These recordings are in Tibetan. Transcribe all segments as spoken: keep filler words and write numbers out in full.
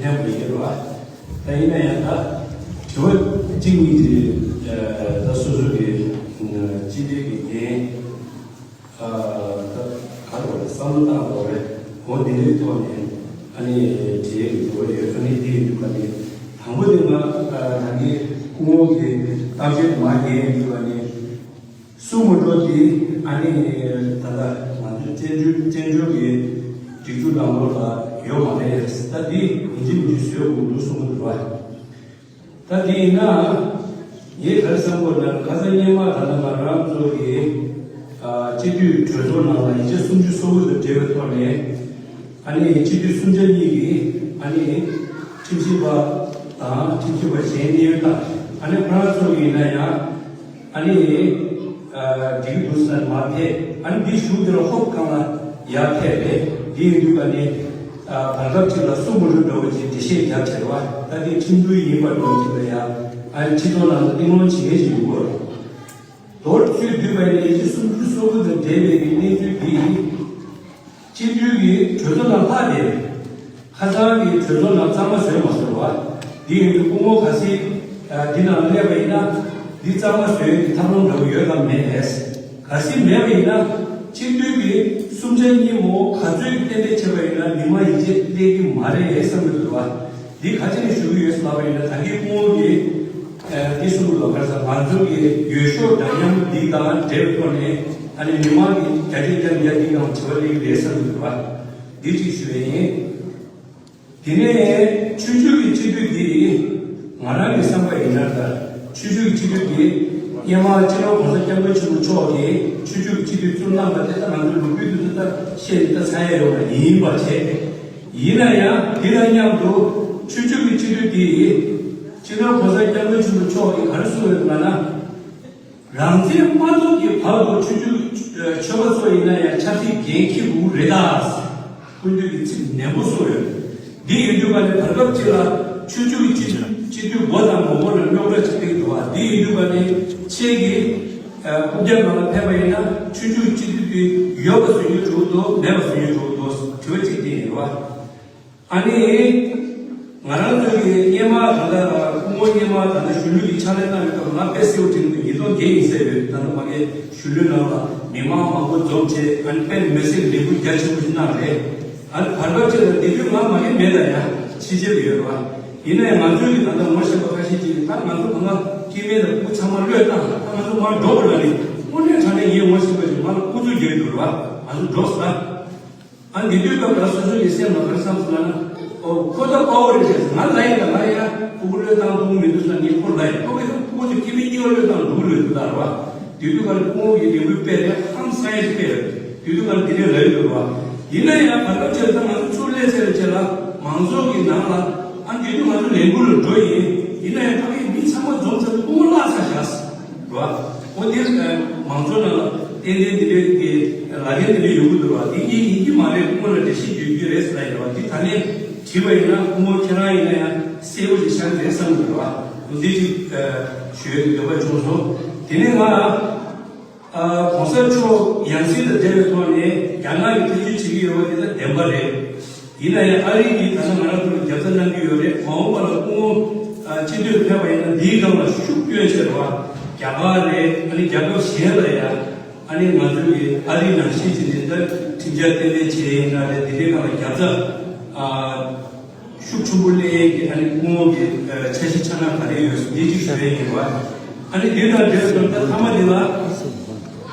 ཡང་མི་ཡོད་ར། ད་ཡིན་ན་ཡང་ད་དྲི་བ་གཅིག་གཉིས་ཅིག་ད་སོ་སོ་གི་སྤྱི་འཐུས་ཀྱི་འགན་ད་ག་རེ་བསམ་བློ་བཏང་དགོས་རེད། འོ་འདི་འདྲའི་ཐོག་ནས་ཨ་ནི་དྲི་ཡས་ཀྱི་དྲི་བ་ཡོད། ཨ་ནི་འདི་ཡིན་དུས་ཀ་ནི་དང་པོ་དེ་ང་ད་གིན་སྐུ་ངོ་གི་གཏམ་བཤད་མ་རྒྱག་ཡིན་དུས་ཀ་ནི། སུ་མི་འགྲོ་དེ་ཨ་ནི་ད་ལྟ་ང་ཚོའི་བཙན་བྱོལ་བཙན་བྱོལ་གྱི་སྒྲིག་འཛུགས་ནང་ལོགས་ལ་ཡོད་མ་རེད། ད་འདི་ཡིན་གཅིག་མིན་གཅིག་བཟོས་དགོས་འདུག་གསུང་གི་འདུག་བ། ད་འདི་ཡིན་ན་ངས་ག་རེ་བསམ་དགོས་ན། ཁ་སང་སྔོན་མ་ད་ལྟ་ང་རང་ཚོ་གི་ཨ་སྤྱི་འཐུས་གྲོས་ཚོགས་ནང་ལ་ཡིག་ཆ་སུམ་ཅུ་སོ་དགུ་དང་འབྲེལ་བའི་ཐོག་ནས། ཨ་ནི་སྤྱི་འཐུས་སུམ་ཆ་གཉིས་ཀྱིས་ཨ་ནི་ཁྲིམས་ཞིབ་པ་དང་ཁྲིམས་ཞིབ་པ་གཞན་གནས་ཡུལ་དང་། ཨ་ནི་ཁོ་རང་ཚོ་ཡིན་ན་ཡང་ཨ་ནི་ཨ་འགྲིག་འདུག་ཟེར་མར་ཕེབས། ཨ་ནི་འདི་གཞུག་དེ་ལ་ཧོབ་སྒང་ལ་ཡར་ཕེབས་རེད། འདི་ཡིན་དུས་ཨ་ནི་ཨ་བར་སྐབས་ཅིག་ལ་སུ་མི་འགྲོ་འདྲ་བོ་ཅིག་འགྲེལ་བཤད་རྒྱབ་བྱས་པ། ད་འདི་ཁྲིམས་མཐུན་ཡིན་པ་འདྲ་བོ་ཅིག་ལ་ཡང་ཨ་ནི་སྤྱི་ཚོགས་ནང་ལ་གླེང་སློང་བྱེད་མཁན་ཞིག་ཡོང་གི་རེད། མདོར་བསྡུས་བསྡུས་པ་ཡིན་ན་ཡིག་ཆ་སུམ་ཅུ་སོ་དགུ་དང་འབྲེལ་བའི་གནས་ཚུལ་འདི། སྤྱི་འཐུས་ཀྱི་གྲོས་ཚོགས་ནང་ལྷག་སྟེ། ཁ་སང་གི་གྲོས་ཚོགས་ནང་གཙང་མ་བཟོས་མ་བཟོས་པ། འདི་ཡིན་དུས་སྐུ་ངོ་གལ་སྲིད་འདི་ནང་སླེབས་པ་ཡིན་ན། འདི་གཙང་མ་བཟོས་ཀྱི་ཐབས་ལམ་འདྲ་བོ་ཡོད་དམ་མེད། གལ་སྲིད་མེད་པ་ཡིན་ན། སྤྱི་འཐུས་ཀྱི་གསུམ་ཆ་གཉིས་མོ་ག་ཚོད་ཀྱི་གཏན་འབེབས་བྱས་པ་ཡིན་ན་མི་མང་ཡིད་ཆེས་སླེབས་ཀྱི་མ་རེད་བསམ་གྱི་འདུག་བ། འདི་ག་ཅི་ནས་ཞུ་གི་ཡོད་ཟེར་ལབ་པ་ཡིན་ན། ད་གིན་སྐུ་ངོ་གིས་ཨ་འདི་གསུངས་འདུག་བ། ག་རེ་ཟེར། ང་ཚོ་གི་འོས་ཤོག་འདྲ་མཉམ་འདི་དང་འབྲེལ་བའི་ཐོག་ནས་ཨ་ནི་མི་མང་གི་བརྒྱ་ཆ་བརྒྱ་ནས་བརྒྱ་འདི་ཡང་བྱེད་པ་ལས་ཀྱི་རེད་བསམ་གྱི་འདུག་བ། འདི་གཅིག་ཞུ་ཡ་ཡིན། དེ་ནས་ཆུང་ཆུང་གི་སྤྱི་འཐུས་འདི་ང་རང་གི་བསམ་པ་ཡིན་ན། ད་ཆུང་ཆུང་གི་སྤྱི་འཐུས་འདི་སྔོན་མ་སྤྱི་ནོར་གོང་ས་སྐྱབས་མགོན་ཆེན་པོ་མཆོག་གིས་ཆུང་ཆུང་གི་སྤྱི་འཐུས་བཙུགས་གནང་བ་དེ་ད་ང་ཚོའི་ལོ་རྒྱུས་དུ་ད་བཤད་ནས་ད་ཚར་ཡ་ཡོད་པ་ཡིན་པ་བྱས། ཡིན་ན་ཡང་འདི་དང་མཉམ་དུ་ཆུང་ཆུང་གི་སྤྱི་འཐུས་འདིས་སྤྱི་ནོར་གོང་ས་སྐྱབས་མགོན་ཆེན་པོ་མཆོག་གིས་ག་རེ་གསུངས་ཡོད་ལབ་ན། རང་བཙན་མ་ཐོབ་ཀྱི་བར་དུ་ཆུང་ཆུང་ཆོལ་ཁ་ཚོ་ཡིན་ན་ཡང་ཆབ་སྲིད་འགན་འཁྱེར་དགོས་རེད་ད། སྐུ་མདུན་གྱིས་ཚིག་ནན་པོ་གསུངས་ཡོད། འདི་ཡིན་དུས་ཀ་ནས་བར་སྐབས་ཅིག་ལ་ཆུང་ཆུང་གི་སྤྱི་འཐུས་སྤྱི་འཐུས་མགོ་དང་མགོ་སྐོར་ལ་རྙོག་དྲ་ཆགས་ཀྱི་འདུག་བ། འདི་ཡིན་དུས་ཀ་ནས་ཁྱེད་ཀྱིས་ཨ་རྐུབ་བཀྱག་ནང་ལ་ཕེབས་པ་ཡིན་ན་ཆུང་ཆུང་སྤྱི་འཐུས་དེ་ཡོད་པ་བཟོ་རྒྱུ་འགྲོ་གི་འདུག་མེད་པ་བཟོ་རྒྱུ་འགྲོ་གི་འདུག་དྲི་བ་གཅིག་དེ་ཡིན་རེད་བ། ཨ་ནི། ང་རང་ཚོ་གི་སྔོན་མ་ད་ལྟ་སྐུ་ངོ་སྔོན་མ་ད་ལྟ་གཞོན་ནུ་གི་ཕྱག་ལས་གནང་ཡོད་སྐབས་ང་དཔེ་གསལ་པོ་དྲན་གྱི་འདུག་ཉིས་སྟོང་བརྒྱད་ཡིན་ཟེར་ཡོད། ད་ལྟ་མ་གི་གཞོན་ནུ་ནང་ལ་མི་མང་མང་པོ་འཛོམས་བྱས། ཨ་ནི་དཔེ་མི་སྲིད་ལས་འགུལ་རྒྱ་ཆེན་པོ་ཞིག་གནང་རེད། ཨ་ནི་བར་སྐབས་ཅིག་ལ་འདི་དུས་ང་མ་གི་མེད་ད་ཡ་ཕྱི་རྒྱལ་དུ་ཡོད་རེད་བ། ཡིན་ན་ཡང་ང་ཚོའི་གི་ད་ལྟ་ངོ་ཤེས་པ་ཁ་ཤས་ཅིག་གིས་ད་ང་ཚོ་གང་ག་སྐྱེ་དམན་དང་སྤུ་གུ་ཚང་མ་བློས་བཏང་། ད་ང་ཚོ་མར་འགྲོ་དགོས་ལབ་ནི་དངོས་གནས་དྲང་གནས་ངའི་ངོ་ཤེས་པ་ཅིག་ང་ལ་ཁོ་ཚོས་རྒྱག་གི་འདུག་རེད་བ། ང་ཚོ་འགྲོ་ཟེར། ཨ་འདི་དུས་སྐབས་ལ་སོ་སོ་ཡི་སེམས་ལ་ག་རེ་བསམ་སོང་ལབ་ན། ཨོ་ཁོ་ད་དཔའ་བོ་རེད་ཟེར། ང་ལ་ཡིན་ད་ང་ཡ་ཕྲུ་གུ་བློས་བཏང་ཐུབ་མི་འདུག་ཟེར་ན་ངས་ཁོ་ལ་ཡིན། ཁོ་གིས་ཕྲུ་གུ་ཚོ་སྐྱེ་དམན་གཉིས་ཀ་བློས་བཏང་འགྲོ་གི་ལོས་འདུག་ད་རེད་བ། དེ་དུས་ཀ་ལ་སྐུ་ངོ་གི་ལས་འགུལ་སྤེལ་རེད། ཧང་སངས་ཡས་སྤེལ་རེད། དེ་དུས་ཀ་ལ་འདི་འདྲའི་ལབ་ཡོད་རེད་བ། ཡིན་ན་ཡང་བར་སྐབས་ཅིག་ལ་ད་ང་ཚོ་ཚུར་སླེབས་ཚར་བའི་རྗེས་ལ་མང་ཚོགས་ཀྱི་ནང་ལ་ཨ་དེ་དུས་ང་ཚོ་ལས་འགུལ་ལ་འགྲོ་ཡིན། ཡིན་ན་ཡང་ཕ་གིའི་མི་ཚང་མ་འཛོམས་ཚར་དུས་སྐུ་ངོ་བརླག་ཚར་བཞག་ཟེར་བ། འོ་དེ་མང་ཚོགས་ནང་ལ་ཏན་ཏན་འདི་འདྲའི་གི་ལ་རྒན་འདི་འདྲའི་ཡོང་གི་འདུག་བ། འདི་ངས་ཡིན་གྱི་མ་རེད། སྐུ་ངོ་ལ་འགྲེལ་བཤད་རྒྱག་རྒྱུ་རེད་ཟེར་ལབ་ཡོད་བ། འདི་ད་ནས་དྲིས་པ་ཡིན་ན་སྐུ་ངོ་ཁྱེད་རང་ཡིན་ན་ཡང་གསལ་པོ་ཞིག་ཆགས་ཀྱི་རེད་བསམ་གྱི་འདུག་བ། འོ་འདི་ཅིག་ཞུ་ཡས་ཀྱི་འདོད་པ་བྱུང་སོང་། དེ་ནས་ང་ཨ་གོང་ས་མཆོག་ཡང་སྲིད་དང་འབྲེལ་བའི་ཐོག་ནས་རྒྱ་ནག་གིས་ཐེ་བྱུས་བྱེད་ཀྱི་ཡོད་པ་དེ་ད་བདེན་པ་རེད། ཡིན་ན་ཡང་ཨ་རི་གིས་ད་ལྟ་ང་རང་ཚོ་ལ་རྒྱབ་རྩ་གནང་གི་ཡོད་རེད། མ་འོངས་པ་ལ་སྐུ་ངོ་ཨ་སྤྱི་འཐུས་ཕེབས་པ་ཡིན་ན་འདིའི་སྒང་ལ་ཤུགས་བསྐྱོན་བྱས་རེད་བ། རྒྱ་གར་རེད། ཨ་ནི་རྒྱལ་ཁབ་གཞན་ལ་ཡང་ཨ་ནི་ང་ཚོ་གི་ཨ་རི་ནང་བཞིན་བྱས་ནས་ད་ཁྲིམས་འཆར་གཏན་འབེབས་བྱས་ཡིན་ན་རེད། འདི་འདྲའི་སྒང་ལ་རྒྱབ་རྩ་ཨ་ཤུགས་ཆེན་པོ་སླེབས་ཡས་ཀྱི་ཨ་ནི་སྐུ་ངོ་གི་ཨ་འཆར་གཞི་ཆ་ནག་ག་རེ་ཡོད་འདི་གཅིག་ཞུ་ཡས་ཡིན་བ། ཨ་ནི་འདི་དང་འབྲེལ་བའི་ད་མཐའ་མ་འདི་ལ་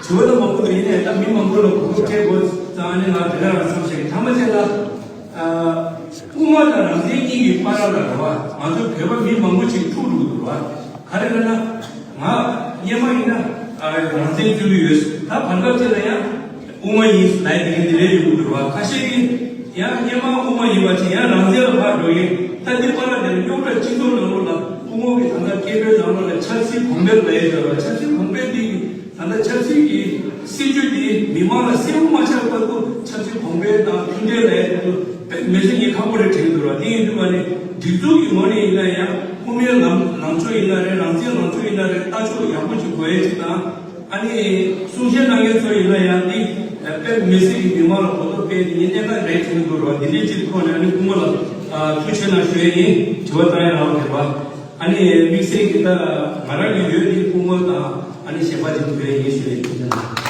དྲི་བ་ད་མང་པོ་ཡིན་ནའི་ད་མི་མང་པོ་ལ་གོ་སྐབས་སྤྲད་དགོས་ཙང་ཨ་ནི་ང་དེ་ག་རང་བསམ་བྱས་ཀྱི་མཐའ་མ་དེ་ལ་ཨ་དབུ་མ་དང་རང་བཙན་གཉིས་ཀྱི་བར་ལ་རེད་བ། ང་ཚོ་བོད་པ་མི་མང་པོ་ཅིག་འཁྲུག་འགྲོ་གི་འདུག་བ། ག་རེ་ལབ་ན། ང་སྔོན་མ་ཡིན་ན་ཨ་རང་བཙན་རྩོད་ཀྱི་ཡོད། ད་བར་སྐབས་དེ་ལ་ཡང་དབུ་མ་ཡིན་ལབ་ཡ་དེ་འདི་འདྲའི་ཡོང་གི་འདུག་བ། ཁ་ཤས་ཀྱིས་ཡང་སྔོན་མ་དབུ་མ་ཡིན་པ་ཅིག་ཡང་རང་བཙན་ལ་ཕར་འགྲོ་ཡིན། ད་འདི་བར་ལ་དེ་རྙོག་དྲ་སྤྱི་ཚོགས་ནང་ལོགས་ལ་སྐུ་ངོ་གི་ད་ལྟ་སྐད་འབོད་ནང་ལོགས་ལ་ཆབ་སྲིད་གོང་འཕེལ་ལབ་ཡ་ཡོད་བ། ཆབ་སྲིད་གོང་འཕེལ་འདི་ད་ལྟ་ཆབ་སྲིད་ཀྱི་སྲིད་ཇུས་འདི་མི་མང་ལ་གསལ་པོ་མ་ཆགས་བར་དུ་ཆབ་སྲིད་གོང་འཕེལ་དང་མཐུན་འབྲེལ་ལབ་ཡ་དེ་ཚོ་དཔེ་མི་སྲིད་ངས་ཁག་པོ་རེད་དྲན་གྱི་འདུག་བ། དེ་ཡིན་དུས་ཀ་ནས་སྒྲིག་འཛུགས་ཀྱི་ངོས་ནས་ཡིན་ན་ཡང་དབུ་མའི་ལམ་ལངས་ཕྱོགས་ཡིན་ན་རེད། རང་བཙན་ལངས་ཕྱོགས་ཡིན་ན་རེད། ལྟ་ཕྱོགས་ཡག་པོ་ཅིག་དགོས་ཡ་ཅིག་དང་། ཨ་ནི་གསུང་བཤད་གནང་མཁན་ཚོ་ཡིན་ན་ཡང་འདི་དཔེ་མི་སྲིད་ཀྱི་མི་མང་ལ་གོ་རྟོགས་སྤེལ་ཏེ་ངས་གནད་འགག་རེད་དྲན་གྱི་འདུག་ར། འདི་འདྲའི་ཅིག་ཐོག་ནས་ཨ་ནི་སྐུ་ངོ་ལ་ ཐུགས་ཆེ་གནང་ཞུ་ཡས་ཡིན། དྲི་བ་བཏང་ཡས་རང་ཕེབས་པ། ཨ་ནི་དམིགས་བསལ་གྱི་ད་ང་རང་གི་ཡོད་དེ་སྐུ་ངོ་དང་ཨ་ནི་གཞན་པ་ཅིག་ཐུག་ཡས་ཡིན་ཞུ་ཡས་ཡིན།